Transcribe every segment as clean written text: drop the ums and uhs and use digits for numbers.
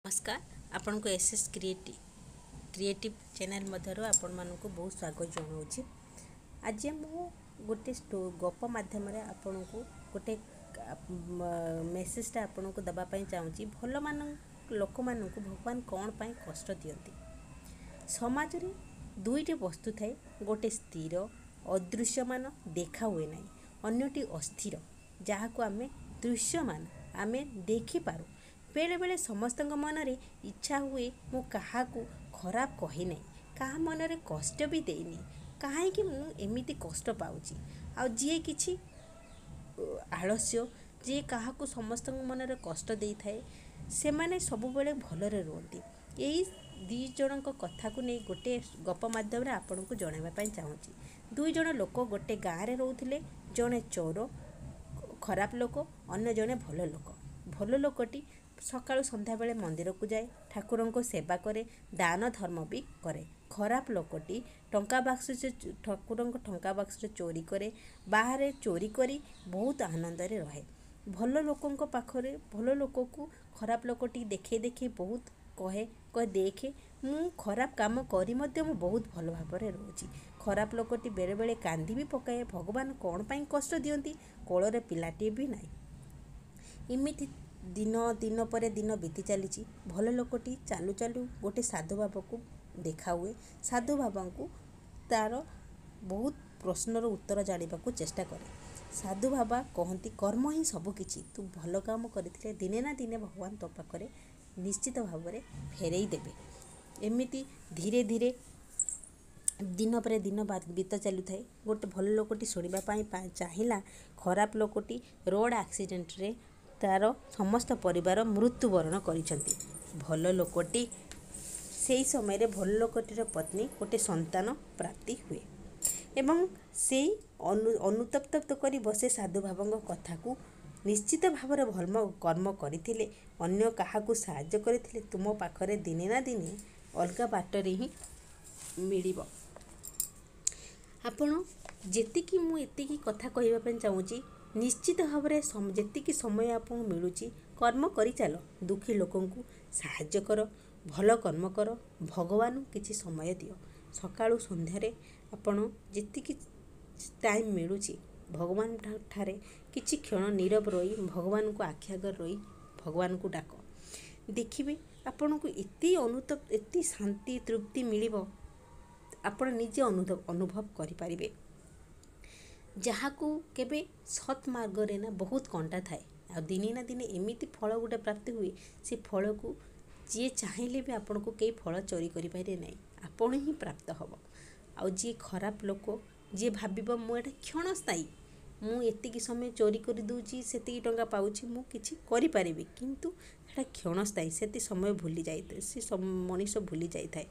ନମସ୍କାର, ଆପଣଙ୍କୁ S S creative channel ମଧ୍ୟରୁ ଆପଣମାନଙ୍କୁ ବହୁତ ସ୍ୱାଗତ ଜଣାଉଛି। ଆଜି ମୁଁ ଗୋଟେ ଗପ ମାଧ୍ୟମରେ ଆପଣଙ୍କୁ ଗୋଟେ ମେସେଜଟା ଆପଣଙ୍କୁ ଦେବା ପାଇଁ ଚାହୁଁଛି। ଭଲ ଲୋକମାନଙ୍କୁ ଭଗବାନ କ'ଣ ପାଇଁ କଷ୍ଟ ଦିଅନ୍ତି? ସମାଜରେ ଦୁଇଟି ବସ୍ତୁ ଥାଏ। ଗୋଟେ ସ୍ଥିର, ଅଦୃଶ୍ୟମାନ, ଦେଖା ହୁଏ ନାହିଁ। ଅନ୍ୟଟି ଅସ୍ଥିର, ଯାହାକୁ ଆମେ ଦୃଶ୍ୟମାନ, ଆମେ ଦେଖିପାରୁ। ବେଳେବେଳେ ସମସ୍ତଙ୍କ ମନରେ ଇଚ୍ଛା ହୁଏ, ମୁଁ କାହାକୁ ଖରାପ କହିନାହିଁ, କାହା ମନରେ କଷ୍ଟ ବି ଦେଇନି, କାହିଁକି ମୁଁ ଏମିତି କଷ୍ଟ ପାଉଛି? ଆଉ ଯିଏ କିଛି ଆଳସ୍ୟ, ଯିଏ କାହାକୁ ସମସ୍ତଙ୍କ ମନରେ କଷ୍ଟ ଦେଇଥାଏ, ସେମାନେ ସବୁବେଳେ ଭଲରେ ରୁହନ୍ତି। ଏଇ ଦୁଇ ଜଣଙ୍କ କଥାକୁ ନେଇ ଗୋଟେ ଗପ ମାଧ୍ୟମରେ ଆପଣଙ୍କୁ ଜଣାଇବା ପାଇଁ ଚାହୁଁଛି। ଦୁଇ ଜଣ ଲୋକ ଗୋଟେ ଗାଁରେ ରହୁଥିଲେ। ଜଣେ ଚୋର, ଖରାପ ଲୋକ, ଅନ୍ୟ ଜଣେ ଭଲ ଲୋକ। ଭଲ ଲୋକଟି ସକାଳୁ ସନ୍ଧ୍ୟାବେଳେ ମନ୍ଦିରକୁ ଯାଏ, ଠାକୁରଙ୍କ ସେବା କରେ, ଦାନ ଧର୍ମ ବି କରେ। ଖରାପ ଲୋକଟି ଟଙ୍କା ବାକ୍ସ, ଠାକୁରଙ୍କ ଟଙ୍କା ବାକ୍ସରେ ଚୋରି କରେ, ବାହାରେ ଚୋରି କରି ବହୁତ ଆନନ୍ଦରେ ରହେ। ଭଲ ଲୋକଙ୍କ ପାଖରେ ଭଲ ଲୋକକୁ ଖରାପ ଲୋକଟି ଦେଖେଇ ଦେଖେଇ ବହୁତ କହେ, କହେ, ଦେଖେ, ମୁଁ ଖରାପ କାମ କରି ମଧ୍ୟ ମୁଁ ବହୁତ ଭଲ ଭାବରେ ରହୁଛି। ଖରାପ ଲୋକଟି ବେଳେବେଳେ କାନ୍ଦି ବି ପକାଏ, ଭଗବାନ କ'ଣ ପାଇଁ କଷ୍ଟ ଦିଅନ୍ତି? କୋଳରେ ପିଲାଟିଏ ବି ନାହିଁ। ଏମିତି ଦିନ ଦିନ ପରେ ଦିନ ବିତି ଚାଲିଛି। ଭଲ ଲୋକଟି ଚାଲୁ ଚାଲୁ ଗୋଟେ ସାଧୁ ବାବାକୁ ଦେଖା ହୁଏ। ସାଧୁ ବାବାଙ୍କୁ ତା'ର ବହୁତ ପ୍ରଶ୍ନର ଉତ୍ତର ଜାଣିବାକୁ ଚେଷ୍ଟା କରେ। ସାଧୁ ବାବା କହନ୍ତି, କର୍ମ ହିଁ ସବୁ କିଛି। ତୁ ଭଲ କାମ କରିଥିଲେ ଦିନେ ନା ଦିନେ ଭଗବାନ ତୋ ପାଖରେ ନିଶ୍ଚିତ ଭାବରେ ଫେରେଇ ଦେବେ। ଏମିତି ଧୀରେ ଧୀରେ ଦିନ ପରେ ଦିନ ବିତ ଚାଲୁଥାଏ। ଗୋଟେ ଭଲ ଲୋକଟି ଶୁଣିବା ପାଇଁ ଚାହିଁଲା, ଖରାପ ଲୋକଟି ରୋଡ଼ ଆକ୍ସିଡେଣ୍ଟରେ ତା'ର ସମସ୍ତ ପରିବାର ମୃତ୍ୟୁବରଣ କରିଛନ୍ତି। ଭଲ ଲୋକଟି ସେଇ ସମୟରେ ଭଲ ଲୋକଟିର ପତ୍ନୀ ଗୋଟେ ସନ୍ତାନ ପ୍ରାପ୍ତି ହୁଏ ଏବଂ ସେଇ ଅନୁତପ୍ତ କରି ବସେ ସାଧୁ ବାବାଙ୍କ କଥାକୁ। ନିଶ୍ଚିତ ଭାବରେ ଭଲ କର୍ମ କରିଥିଲେ, ଅନ୍ୟ କାହାକୁ ସାହାଯ୍ୟ କରିଥିଲେ, ତୁମ ପାଖରେ ଦିନେ ନା ଦିନେ ଅଲଗା ବାଟରେ ହିଁ ମିଳିବ। ଆପଣ ଯେତିକି ମୁଁ ଏତିକି କଥା କହିବା ପାଇଁ ଚାହୁଁଛି, ନିଶ୍ଚିତ ଭାବରେ ଯେତିକି ସମୟ ଆପଣଙ୍କୁ ମିଳୁଛି, କର୍ମ କରିଚାଲ, ଦୁଃଖୀ ଲୋକଙ୍କୁ ସାହାଯ୍ୟ କର, ଭଲ କର୍ମ କର, ଭଗବାନଙ୍କୁ କିଛି ସମୟ ଦିଅ। ସକାଳୁ ସନ୍ଧ୍ୟାରେ ଆପଣ ଯେତିକି ଟାଇମ୍ ମିଳୁଛି, ଭଗବାନ ଠାରେ କିଛି କ୍ଷଣ ନୀରବ ରହି, ଭଗବାନଙ୍କୁ ଆଖି ଆଗରେ ରହି ଭଗବାନଙ୍କୁ ଡାକ। ଦେଖିବେ ଆପଣଙ୍କୁ ଏତେ ଅନୁତପ, ଏତେ ଶାନ୍ତି, ତୃପ୍ତି ମିଳିବ, ଆପଣ ନିଜେ ଅନୁଭବ କରିପାରିବେ। ଯାହାକୁ କେବେ ସତ୍ ମାର୍ଗରେ ନା ବହୁତ କଣ୍ଟା ଥାଏ, ଆଉ ଦିନେ ନା ଦିନେ ଏମିତି ଫଳ ଗୋଟେ ପ୍ରାପ୍ତି ହୁଏ, ସେ ଫଳକୁ ଯିଏ ଚାହିଁଲେ ବି ଆପଣଙ୍କୁ କେହି ଫଳ ଚୋରି କରିପାରିବେ ନାହିଁ, ଆପଣ ହିଁ ପ୍ରାପ୍ତ ହେବ। ଆଉ ଯିଏ ଖରାପ ଲୋକ, ଯିଏ ଭାବିବ ମୁଁ ଏଇଟା କ୍ଷଣସ୍ଥାୟୀ, ମୁଁ ଏତିକି ସମୟ ଚୋରି କରିଦେଉଛି, ସେତିକି ଟଙ୍କା ପାଉଛି, ମୁଁ କିଛି କରିପାରିବି, କିନ୍ତୁ ସେଇଟା କ୍ଷଣସ୍ଥାୟୀ। ସେତିକି ସମୟ ଭୁଲି ଯାଇଥାଏ, ସେ ମଣିଷ ଭୁଲି ଯାଇଥାଏ।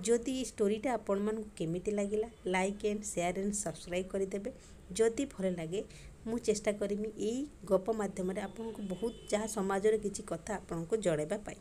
ଯଦି ଏ ଷ୍ଟୋରିଟା ଆପଣମାନଙ୍କୁ କେମିତି ଲାଗିଲା, like and share and subscribe କରିଦେବେ ଯଦି ଭଲ ଲାଗେ। ମୁଁ ଚେଷ୍ଟା କରିବି ଏଇ ଗପ ମାଧ୍ୟମରେ ଆପଣଙ୍କୁ ବହୁତ ଯାହା ସମାଜର କିଛି କଥା ଆପଣଙ୍କୁ ଜଣାଇବା ପାଇଁ।